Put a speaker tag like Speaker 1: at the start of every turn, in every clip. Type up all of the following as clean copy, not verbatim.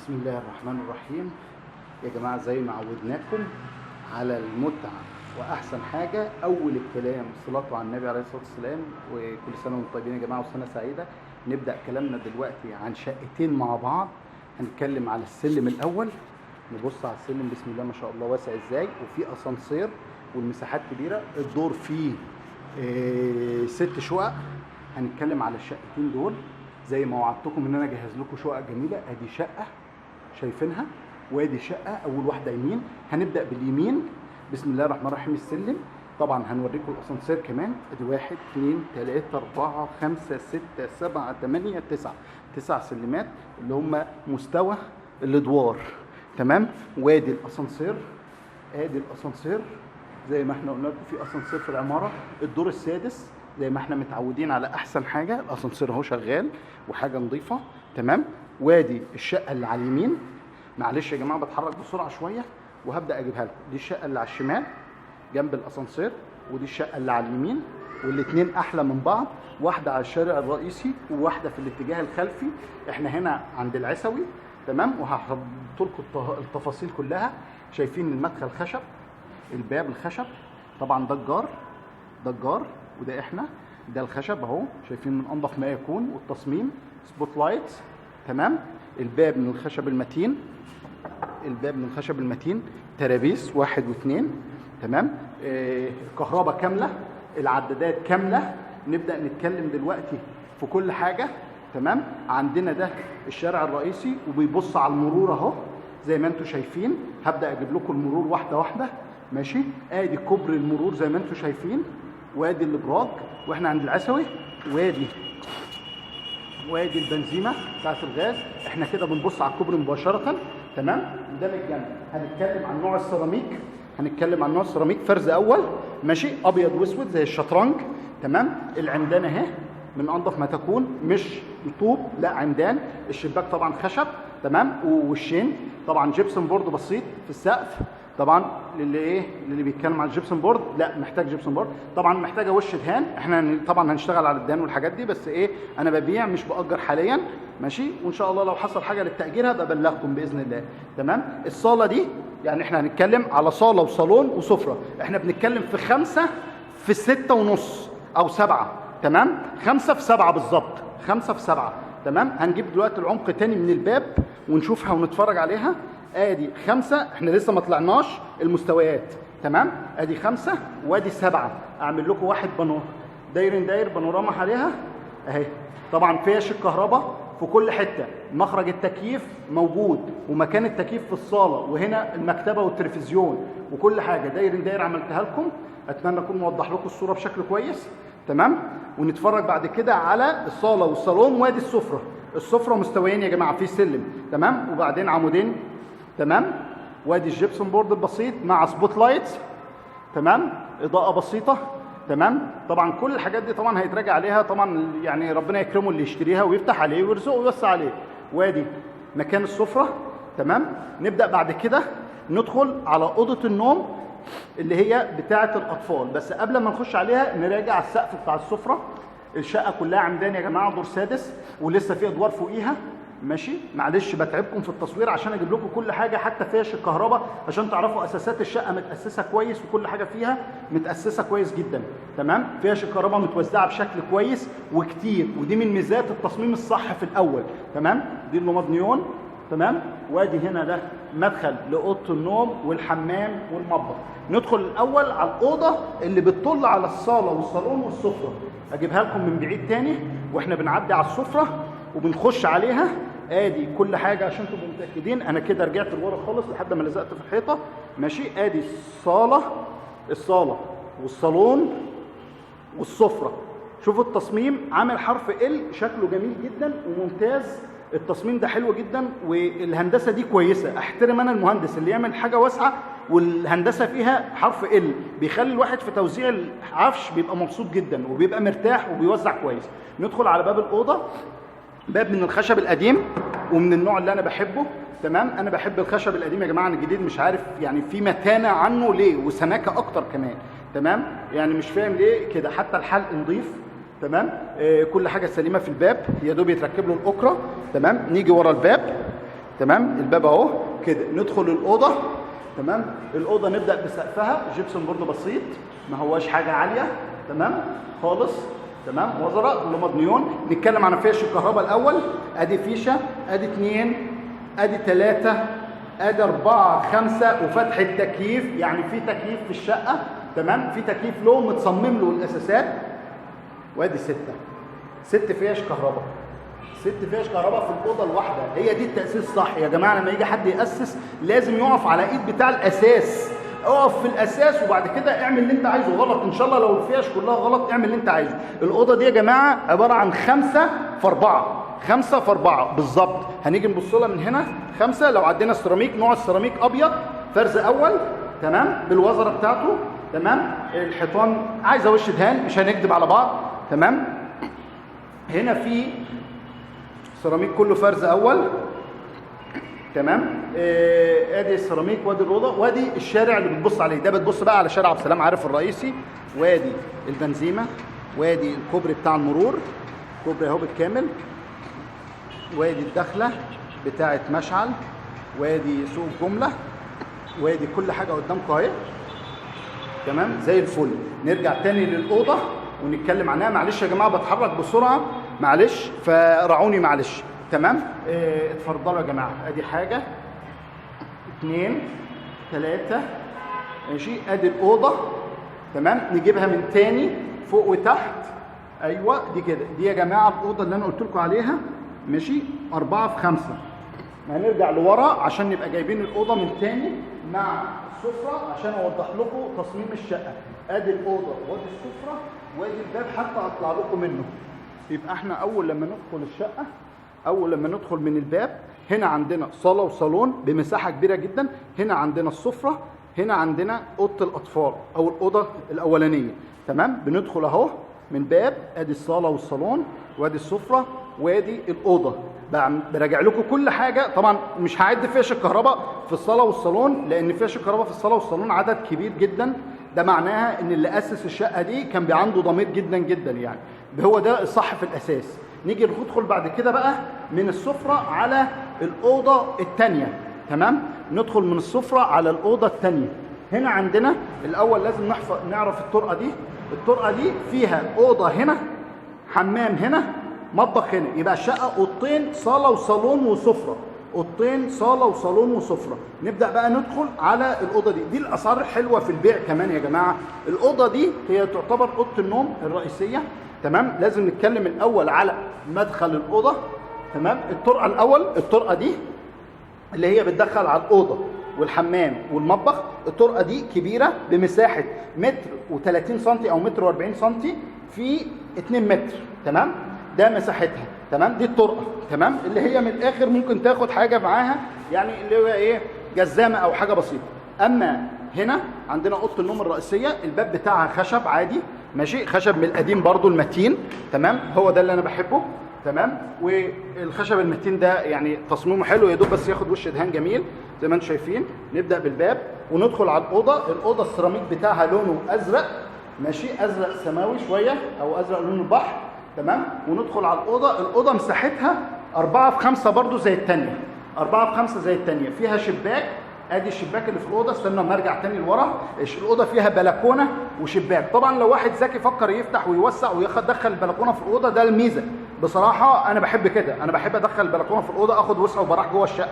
Speaker 1: بسم الله الرحمن الرحيم. يا جماعة زي ما عودناكم على المتعة وأحسن حاجة أول الكلام الصلاة على النبي عليه الصلاة والسلام، وكل سنة وانتم طيبين يا جماعة وسنة سعيدة. نبدأ كلامنا دلوقتي عن شقتين مع بعض. هنتكلم على السلم الأول، نبص على السلم بسم الله ما شاء الله واسع ازاي، وفي أسانسير والمساحات كبيرة. الدور فيه 6 شقق. هنتكلم على الشقتين دول زي ما وعدتكم ان انا اجهز لكم شقق جميلة. ادي شقه شايفينها وادي شقه، اول واحدة يمين. هنبدا باليمين بسم الله الرحمن الرحيم. السلم طبعا هنوريكم الاسانسير كمان. ادي 1 2 3 4 5 6 7 8 9، 9 سلمات اللي هم مستوى الادوار. تمام. وادي الاسانسير، ادي الاسانسير زي ما احنا قلنا لكم في اسانسير في العمارة الدور السادس زي ما احنا متعودين على احسن حاجة. الاسانسير اهو شغال وحاجه نظيفة. تمام. وادي الشقة اللي على اليمين. معلش يا جماعة بتحرك بسرعة شوية وهبدا اجيبها لكم. دي الشقة اللي على الشمال جنب الاسانسير، ودي الشقة اللي على اليمين، والاثنين احلى من بعض. واحدة على الشارع الرئيسي وواحدة في الاتجاه الخلفي. احنا هنا عند العسوي. تمام. وهحط لكم التفاصيل كلها. شايفين المدخل خشب، الباب الخشب طبعا، ده الجار، ده الجار، وده احنا، ده الخشب اهو، شايفين من انضف ما يكون. والتصميم spot lights. تمام. الباب من الخشب المتين، الباب من الخشب المتين، ترابيس 1 و2. تمام. الكهرباء كاملة، العدادات كاملة. نبدا نتكلم دلوقتي في كل حاجة. تمام. عندنا ده الشارع الرئيسي وبيبص على المرور اهو زي ما انتم شايفين. هبدا اجيب لكم المرور واحدة واحدة. ماشي. ادي كوبري المرور زي ما انتم شايفين، وادي الابراج، واحنا عند العسوي، وادي البنزيمه بتاعت الغاز. احنا كده بنبص على الكوبري مباشرة. تمام. وده من الجنب. هنتكلم عن نوع السيراميك، هنتكلم عن نوع السيراميك فرز اول. ماشي. ابيض واسود زي الشطرنج. تمام. العمدان اهي من انضف ما تكون، مش طوب، لا عمدان. الشباك طبعا خشب. تمام. ووشين طبعا gypsum board بسيط في السقف. طبعا للي ايه، للي بيتكلم على ال gypsum board، لا محتاج gypsum board طبعا، محتاجه وش دهان. احنا طبعا هنشتغل على الدهان والحاجات دي، بس ايه، انا ببيع مش باجر حاليا. ماشي. وان شاء الله لو حصل حاجة للتاجير هبقى ابلغكم باذن الله. تمام. الصاله دي يعني احنا هنتكلم على صاله وصالون وسفره. احنا بنتكلم في 5 في 6.5 او 7. تمام. 5 في 7 بالظبط، 5 في 7. تمام. هنجيب دلوقتي العمق تاني من الباب ونشوفها ونتفرج عليها. ادي 5، احنا لسه ما طلعناش المستويات. تمام. ادي 5 وادي 7. اعمل لكم واحد داير داير بانوراما عليها اهي. طبعا فيش الكهرباء في كل حتة، مخرج التكييف موجود، ومكان التكييف في الصاله، وهنا المكتبة والتلفزيون وكل حاجة. داير داير عملتها لكم. اتمنى اكون موضح لكم الصورة بشكل كويس. تمام. ونتفرج بعد كده على الصاله والصالون. وادي السفرة. السفرة مستويين يا جماعة، في سلم. تمام. وبعدين عمودين. تمام. وادي ال gypsum board البسيط مع spot lights. تمام. اضاءه بسيطة. تمام. طبعا كل الحاجات دي طبعا هيتراجع عليها طبعا، يعني ربنا يكرمه اللي يشتريها ويفتح عليه ويرزقه ويوسع عليه. وادي مكان السفرة. تمام. نبدا بعد كده ندخل على اوضة النوم اللي هي بتاعه الاطفال. بس قبل ما نخش عليها نراجع السقف بتاع السفرة. الشقة كلها عمدان يا جماعة، دور سادس ولسه في ادوار فوقيها. ماشي. معلش بتعبكم في التصوير عشان اجيب لكم كل حاجة، حتى فيش الكهرباء عشان تعرفوا اساسات الشقة متاسسه كويس وكل حاجة فيها متاسسه كويس جدا. تمام. فيش الكهرباء متوزعة بشكل كويس وكتير، ودي من ميزات التصميم الصح في الاول. تمام. دي اللمض نيون. تمام. وادي هنا ده مدخل لاوضه النوم والحمام والمطبخ. ندخل الاول على الاوضة اللي بتطل على الصاله والصالون والسفره. اجيبها لكم من بعيد تاني واحنا بنعدي على السفرة وبنخش عليها. ادي كل حاجة عشان تبقوا متاكدين. انا كده رجعت لورا خالص لحد ما لزقت في الحيطة. ماشي. ادي الصاله، الصاله والصالون والسفره. شوفوا التصميم عامل حرف ال، شكله جميل جدا وممتاز. التصميم ده حلو جدا والهندسة دي كويسة. احترم انا المهندس اللي يعمل حاجة واسعة والهندسة فيها حرف ال، بيخلي الواحد في توزيع العفش بيبقى مبسوط جدا وبيبقى مرتاح وبيوزع كويس. ندخل على باب الاوضة. باب من الخشب القديم ومن النوع اللي انا بحبه. تمام. انا بحب الخشب القديم يا جماعة عن الجديد، مش عارف يعني في متانه عنه ليه وسماكه اكتر كمان. تمام. يعني مش فاهم ليه كده. حتى الحلق نظيف. تمام. كل حاجة سليمة في الباب، يا دوب يتركب له الاكره. تمام. نيجي ورا الباب. تمام، الباب اهو كده. ندخل الاوضة. تمام، الاوضة نبدا بسقفها gypsum board بسيط، ما هواش حاجة عالية. تمام خالص. تمام، وزراء لمض نيون. نتكلم عن فيش الكهرباء الاول. ادي فيشه، ادي 2، ادي 3، ادي 4، 5، وفتحه تكييف، يعني في تكييف في الشقة. تمام، في تكييف له متصمم له الاساسات. وادي 6 فيش كهرباء، 6 فيش كهرباء في الاوضة الواحدة. هي دي التاسيس صح يا جماعة. لما يجي حد ياسس لازم يقف على ايد بتاع الاساس، اقف في الاساس وبعد كده اعمل اللي انت عايزه. غلط ان شاء الله لو الفيش كلها غلط اعمل اللي انت عايزه. الاوضة دي يا جماعة عبارة عن 5 في 4، 5 في 4 بالظبط. هنيجي نبص لها من هنا 5. لو عدينا السيراميك، نوع السيراميك ابيض فرز اول. تمام، بالوزره بتاعته. تمام، الحيطان عايزه وش دهان، مش هنكدب على بعض. تمام، هنا في سيراميك كله فرز اول. تمام، ادي السيراميك وادي الاوضة وادي الشارع اللي بتبص عليه ده، بتبص بقى على شارع عبد السلام عارف الرئيسي، وادي البنزيمه، وادي الكوبري بتاع المرور، كوبري اهو بالكامل، وادي الدخلة بتاعه مشعل، وادي سوق الجملة، وادي كل حاجة قدامكم اهي. تمام، زي الفل. نرجع تاني للاوضه ونتكلم عنها. معلش يا جماعة بتحرك بسرعة، معلش فراعوني معلش. تمام، اتفضلوا يا جماعة. ادي حاجة، 2، 3، ماشي. ادي الاوضة. تمام، نجيبها من تاني فوق وتحت. ايوه دي كده، دي يا جماعة الاوضة اللي انا قلت لكم عليها. ماشي، 4 في 5. هنرجع لورا عشان نبقى جايبين الاوضة من تاني مع السفرة عشان اوضح لكم تصميم الشقة. ادي الاوضة وادي السفرة وادي الباب حتى اطلع لكم منه. يبقى احنا اول لما ندخل الشقة، اول لما ندخل من الباب، هنا عندنا صاله وصالون بمساحة كبيرة جدا. هنا عندنا السفرة، هنا عندنا اوضة الاطفال او الاوضة الاولانية. تمام، بندخل اهو من باب، ادي الصاله والصالون وادي السفرة وادي الاوضة. براجع لكم كل حاجة. طبعا مش هعد فيش الكهرباء في الصاله والصالون، لان فيش الكهرباء في الصاله والصالون عدد كبير جدا. ده معناها ان اللي اسس الشقة دي كان عنده ضمير جدا جدا، يعني هو ده الصح في الاساس. نيجي ندخل بعد كده بقى من السفرة على الاوضة الثانية. تمام، ندخل من السفرة على الاوضة الثانية. هنا عندنا الاول لازم نعرف الطرقه دي. الطرقه دي فيها اوضة هنا، حمام هنا، مطبخ هنا. يبقى الشقة اوضتين، صاله وصالون وسفره. اوضتين، صاله وصالون وسفره. نبدا بقى ندخل على الاوضة دي. دي الاسعار الحلوة في البيع كمان يا جماعة. الاوضة دي هي تعتبر اوضة النوم الرئيسية. تمام، لازم نتكلم الاول على مدخل الاوضة. تمام، الطرقه الاول، الطرقه دي اللي هي بتدخل على الاوضة والحمام والمطبخ. الطرقه دي كبيرة بمساحة 1.30 متر او 1.40 متر في 2 متر. تمام، ده مساحتها. تمام، دي الطرقه. تمام، اللي هي من الاخر ممكن تاخد حاجة معاها، يعني اللي هو ايه، جزامه او حاجة بسيطة. اما هنا عندنا اوضة النوم الرئيسية، الباب بتاعها خشب عادي، ماشي، خشب من القديم برضو المتين. تمام، هو ده اللي انا بحبه. تمام، والخشب المتين ده يعني تصميمه حلو، يا دوب بس ياخد وش دهان جميل زي ما انتم شايفين. نبدا بالباب وندخل على الاوضة. الاوضة السيراميك بتاعها لونه ازرق، ماشي، ازرق سماوي شوية او ازرق لون البحر. تمام، وندخل على الاوضة. الاوضة مساحتها 4 في 5 برضو زي الثانية، 4 في 5 زي الثانية. فيها شباك، ادي الشباك اللي في الاوضة. استنى ما ارجع تاني لورا. الاوضة فيها بلكونة وشباك. طبعا لو واحد ذكي فكر يفتح ويوسع ويدخل البلكونه في الاوضة، ده الميزة. بصراحة انا بحب كده، انا بحب ادخل البلكونه في الاوضة، اخد وسع وبراح جوه الشقة.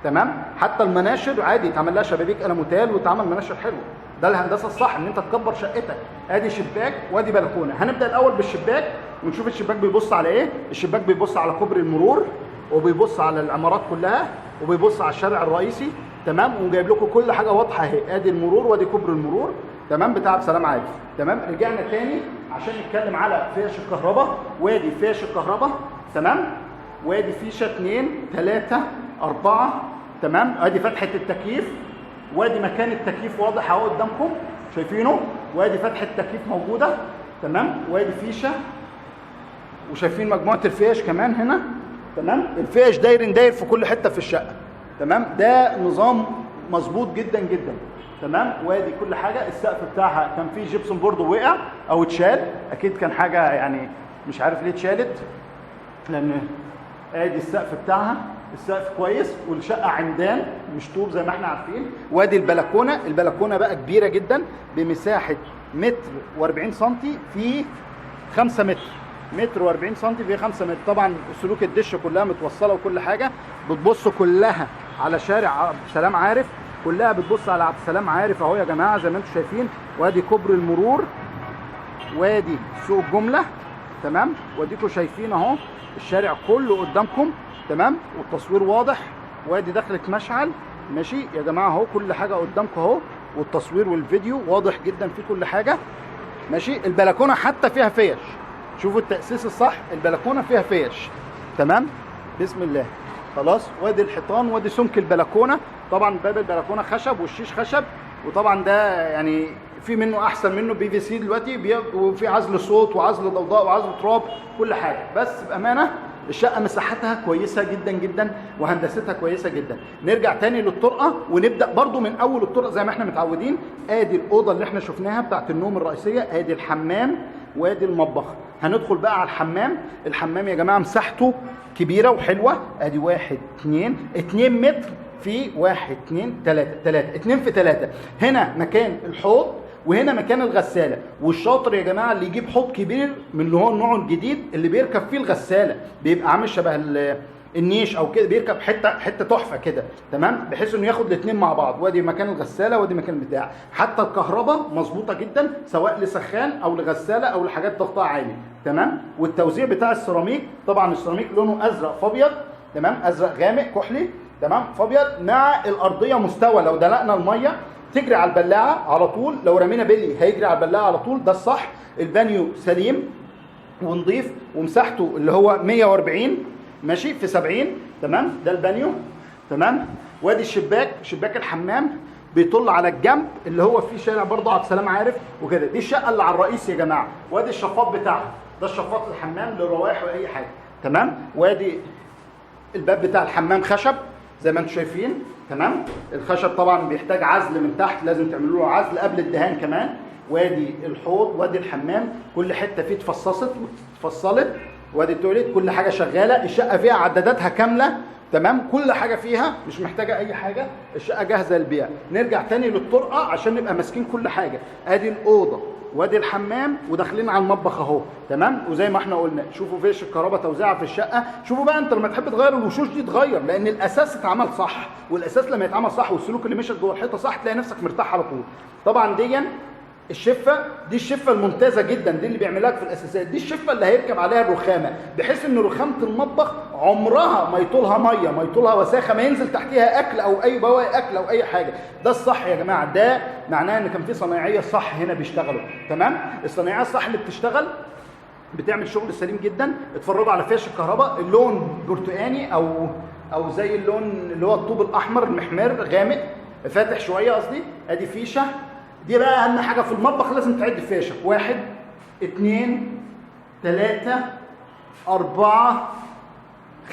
Speaker 1: تمام، حتى المناشر عادي يتعمل لها شبابيك الموتال وتعمل مناشر حلوة. ده الهندسة الصح، ان انت تكبر شقتك. ادي شباك وادي بلكونة. هنبدا الاول بالشباك ونشوف الشباك بيبص على ايه. الشباك بيبص على كوبري المرور، وبيبص على العمارات كلها، وبيبص على الشارع الرئيسي. تمام، وجايب لكم كل حاجة واضحة اهي. ادي المرور وادي كوبري المرور. تمام، بتاع عبد السلام عارف. تمام، رجعنا تاني عشان نتكلم على فيش الكهرباء. وادي فيش الكهرباء. تمام، وادي فيشه 2 3 4. تمام، ادي فتحه التكييف، وادي مكان التكييف واضح اهو قدامكم شايفينه، وادي فتحه التكييف موجودة. تمام، وادي فيشه، وشايفين مجموعة الفيش كمان هنا. تمام، الفيش داير داير في كل حتة في الشقة. تمام، ده نظام مظبوط جدا جدا. تمام، وادي كل حاجة. السقف بتاعها كان فيه gypsum board وقع او اتشال، اكيد كان حاجة يعني مش عارف ليه اتشالت، لان ادي السقف بتاعها. السقف كويس، والشقه عمدان مش طوب زي ما احنا عارفين. وادي البلكونه، البلكونه بقى كبيرة جدا بمساحة متر و40 سنتي في 5 متر، متر و40 سنتي في 5 متر. طبعا سلوك الدش كلها متوصله وكل حاجة، بتبص كلها على شارع عبد السلام عارف، كلها بتبص على عبد السلام عارف اهو يا جماعة زي ما انتم شايفين. وادي كوبري المرور، وادي سوق الجملة، تمام. واديكم شايفين اهو الشارع كله قدامكم، تمام، والتصوير واضح. وادي دخلة مشعل، ماشي يا جماعة اهو، كل حاجة قدامكم اهو، والتصوير والفيديو واضح جدا في كل حاجة، ماشي. البلكونه حتى فيها فيش، شوفوا التأسيس الصح، البلكونه فيها فيش، تمام، بسم الله. خلاص، وادي الحيطان، وادي سمك البلكونه. طبعا باب البلكونه خشب والشيش خشب، وطبعا ده يعني في منه احسن منه PVC دلوقتي، وفي عزل صوت وعزل ضوضاء وعزل تراب، كل حاجة. بس بامانه الشقة مساحتها كويسة جدا جدا وهندستها كويسة جدا. نرجع تاني للطرقه ونبدا برضو من اول الطرق زي ما احنا متعودين. ادي الاوضة اللي احنا شفناها بتاعت النوم الرئيسية، ادي الحمام وادي المطبخ. هندخل بقى على الحمام. الحمام يا جماعة مساحته كبيرة وحلوه، ادي 1 2 2 متر في 1 2 3 3 2 في 3. هنا مكان الحوض وهنا مكان الغسالة. والشاطر يا جماعة اللي يجيب حوض كبير من اللي هو النوع الجديد اللي بيركب فيه الغسالة، بيبقى عامل شبه النيش او كده، بيركب حتة حتة تحفة كده، تمام، بحيث انه ياخد الاثنين مع بعض. وادي مكان الغسالة وادي مكان البتاع. حتى الكهرباء مظبوطة جدا سواء لسخان او لغساله او لحاجات ضغطها عالي، تمام. والتوزيع بتاع السيراميك، طبعا السيراميك لونه ازرق فابيض، تمام، ازرق غامق كحلي، تمام، فابيض، مع الارضية مستوى. لو دلقنا المية تجري على البلاعة على طول، لو رمينا بلي هيجري على البلاعة على طول، ده الصح. البانيو سليم ونضيف، ومساحته اللي هو 140 ماشي في 70، تمام، ده البانيو، تمام. وادي الشباك، شباك الحمام بيطل على الجنب اللي هو فيه شارع برضه عبد السلام عارف وكده. دي الشقة اللي على الرئيس يا جماعة. وادي الشفاط بتاعها، ده الشفاط الحمام للروايح واي حاجة، تمام. وادي الباب بتاع الحمام خشب زي ما انتم شايفين، تمام. الخشب طبعا بيحتاج عزل من تحت، لازم تعملوا له عزل قبل الدهان كمان. وادي الحوض، وادي الحمام، كل حتة فيه اتفصصت واتفصلت. وادي التواليت، كل حاجة شغالة. الشقة فيها عداداتها كاملة، تمام، كل حاجة فيها مش محتاجه اي حاجة، الشقة جاهزة للبيع. نرجع تاني للطرقه عشان نبقى ماسكين كل حاجة. ادي الاوضة وادي الحمام، وداخلين على المطبخ اهو، تمام. وزي ما احنا قلنا شوفوا فيش الكهرباء توزيعها في الشقة. شوفوا بقى انت لما تحب تغير الوشوش دي تغير، لان الاساس اتعمل صح، والاساس لما يتعمل صح والسلوك اللي مشت جوه الحيطة صح تلاقي نفسك مرتاح على طول. طبعا دي الشفه، دي الشفه الممتازة جدا، دي اللي بيعملها لك في الاساسات، دي الشفه اللي هيركب عليها الرخامه، بحيث ان رخامه المطبخ عمرها ما يطولها مية، ما يطولها وساخة، ما ينزل تحتيها اكل او اي بواقي اكل او اي حاجة. ده الصح يا جماعة، ده معناه ان كان في صنايعيه صح هنا بيشتغلوا، تمام. الصنايعيه الصح اللي بتشتغل بتعمل شغل سليم جدا. اتفرجوا على فيش الكهرباء، اللون برتقاني او زي اللون اللي هو الطوب الاحمر المحمر غامق فاتح شوية قصدي. ادي فيشه، دي بقى اهم حاجة في المطبخ، لازم تعد فيشك. 1 2 3 4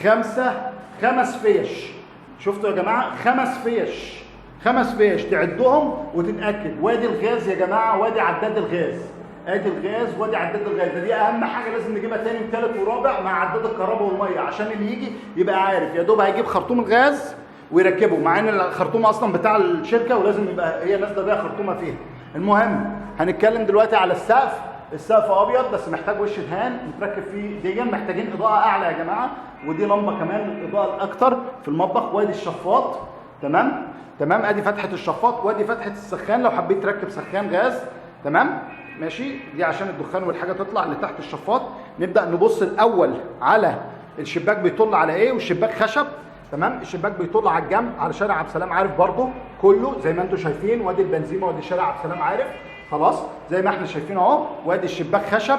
Speaker 1: 5، 5 فيش. شفتوا يا جماعة؟ 5 فيش، 5 فيش تعدهم وتتاكد. وادي الغاز يا جماعة، وادي عداد الغاز، ادي الغاز وادي عداد الغاز. ده دي اهم حاجة لازم نجيبها تاني وتالت ورابع مع عداد الكهرباء والمية، عشان اللي يجي يبقى عارف يا دوب هيجيب خرطوم الغاز ويركبه، مع ان الخرطوم اصلا بتاع الشركة ولازم يبقى هي نازله بيها خرطومه فيها. المهم هنتكلم دلوقتي على السقف. السقف ابيض بس محتاج وش دهان متركب فيه ديا، محتاجين اضاءه اعلى يا جماعة، ودي لمبة كمان للاضاءة الاكتر في المطبخ. وادي الشفاط، تمام تمام، ادي فتحه الشفاط وادي فتحه السخان لو حبيت تركب سخان غاز، تمام ماشي، دي عشان الدخان والحاجة تطلع لتحت الشفاط. نبدا نبص الاول على الشباك بيطل على ايه، والشباك خشب، تمام. الشباك بيطل على الجنب على شارع عبد السلام عارف برضو كله زي ما انتم شايفين، وادي البنزيمه وادي شارع عبد السلام عارف، خلاص زي ما احنا شايفين اهو. وادي الشباك خشب،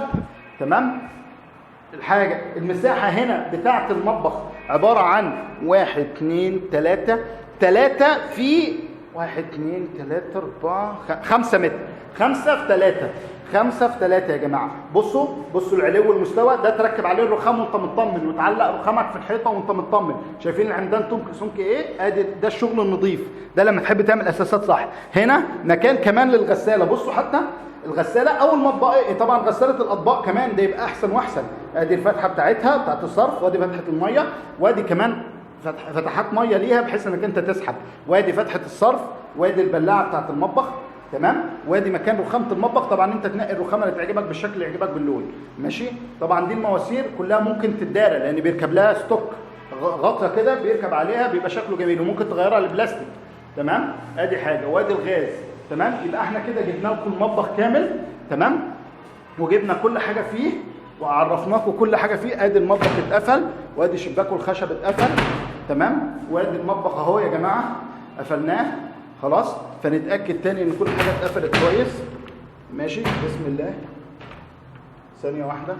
Speaker 1: تمام. الحاجة المساحة هنا بتاعه المطبخ عبارة عن 1 2 3 3 في 1 2 3 4 5 متر، 5 في 3، 5 في 3 يا جماعة. بصوا بصوا العلو والمستوى ده، تركب عليه الرخام وانت مطمن، وتعلق رخامك في الحيطة وانت مطمن. شايفين العمدان سمك ايه؟ ادي ده الشغل النظيف ده لما تحب تعمل اساسات صح. هنا مكان كمان للغساله، بصوا حتى الغسالة او المطبق، طبعا غسالة الاطباق كمان ده يبقى احسن واحسن. ادي الفتحة بتاعتها بتاعت الصرف، وادي فتحه المية، وادي كمان فتحات مية ليها بحيث انك انت تسحب. وادي فتحه الصرف، وادي البلاعة بتاعت المطبخ، تمام؟ وادي مكان رخامه المطبخ، طبعا انت تنقي الرخامه اللي تعجبك بالشكل اللي يعجبك باللون، ماشي؟ طبعا دي المواسير كلها ممكن تدارى لان بيركب لها ستوك غطا كده بيركب عليها بيبقى شكله جميل، وممكن تغيرها لبلاستيك، تمام؟ ادي حاجة، وادي الغاز، تمام؟ يبقى احنا كده جبنا لكم المطبخ كامل، تمام؟ وجبنا كل حاجة فيه وعرفناكم كل حاجة فيه. ادي المطبخ اتقفل، وادي شباكه الخشب اتقفل، تمام؟ وادي المطبخ اهو يا جماعة قفلناه خلاص. فنتاكد تاني ان كل حاجة اتقفلت كويس، ماشي؟ بسم الله، ثانية واحدة.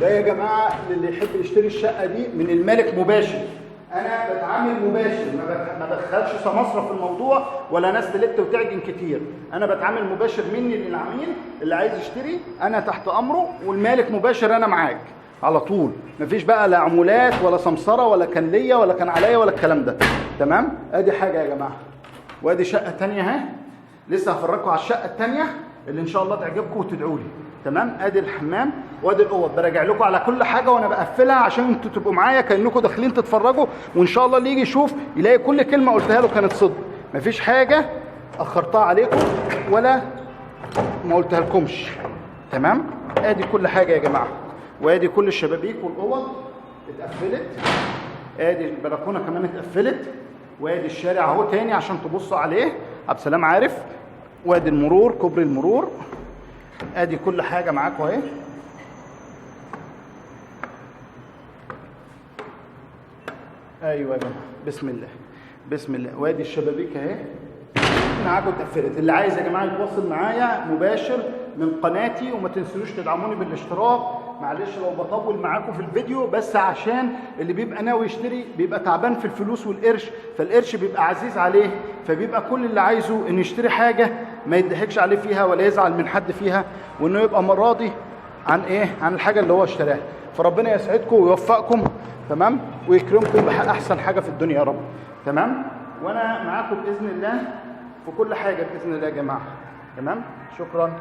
Speaker 1: ده يا جماعة للي يحب يشتري الشقة دي من المالك مباشر، انا بتعامل مباشر، ما بدخلش سمسره في الموضوع ولا ناس تلت وتعجن كتير، انا بتعامل مباشر مني للعميل اللي عايز يشتري، انا تحت امره، والمالك مباشر انا معاك على طول، مفيش بقى لا عمولات ولا سمسره ولا كان ليا ولا كان عليا ولا الكلام ده، تمام؟ ادي حاجة يا جماعة، وادي شقه ثانية اهي، لسه هفرجكم على الشقة الثانية اللي ان شاء الله تعجبكم وتدعوا لي، تمام؟ ادي الحمام وادي الاوض، براجع لكم على كل حاجة وانا بقفلها عشان انتوا تبقوا معايا كانكم داخلين تتفرجوا، وان شاء الله اللي يجي يشوف يلاقي كل كلمة قلتها له كانت صدق، مفيش حاجة اخرتها عليكم ولا ما قلتها لكمش، تمام؟ ادي كل حاجة يا جماعة، وادي كل الشبابيك والاوض اتقفلت، ادي البلكونه كمان اتقفلت، وادي الشارع اهو تاني عشان تبصوا عليه، عبد السلام عارف، وادي المرور، كوبري المرور، ادي كل حاجة معاكم اهي. ايوه يا جماعة، بسم الله بسم الله. وادي الشبابيك اهي معاكم اتقفلت. اللي عايز يا جماعة يتواصل معايا مباشر من قناتي، وما تنسوش تدعموني بالاشتراك. معلش لو بطول معاكم في الفيديو، بس عشان اللي بيبقى ناوي يشتري بيبقى تعبان في الفلوس والقرش، فالقرش بيبقى عزيز عليه، فبيبقى كل اللي عايزه انه يشتري حاجة ما يضحكش عليه فيها ولا يزعل من حد فيها، وانه يبقى مراضي عن ايه، عن الحاجة اللي هو اشتراها. فربنا يسعدكم ويوفقكم، تمام، ويكرمكم باحسن حاجة في الدنيا يا رب، تمام. وانا معاكم باذن الله في كل حاجة باذن الله يا جماعة، تمام. شكرا.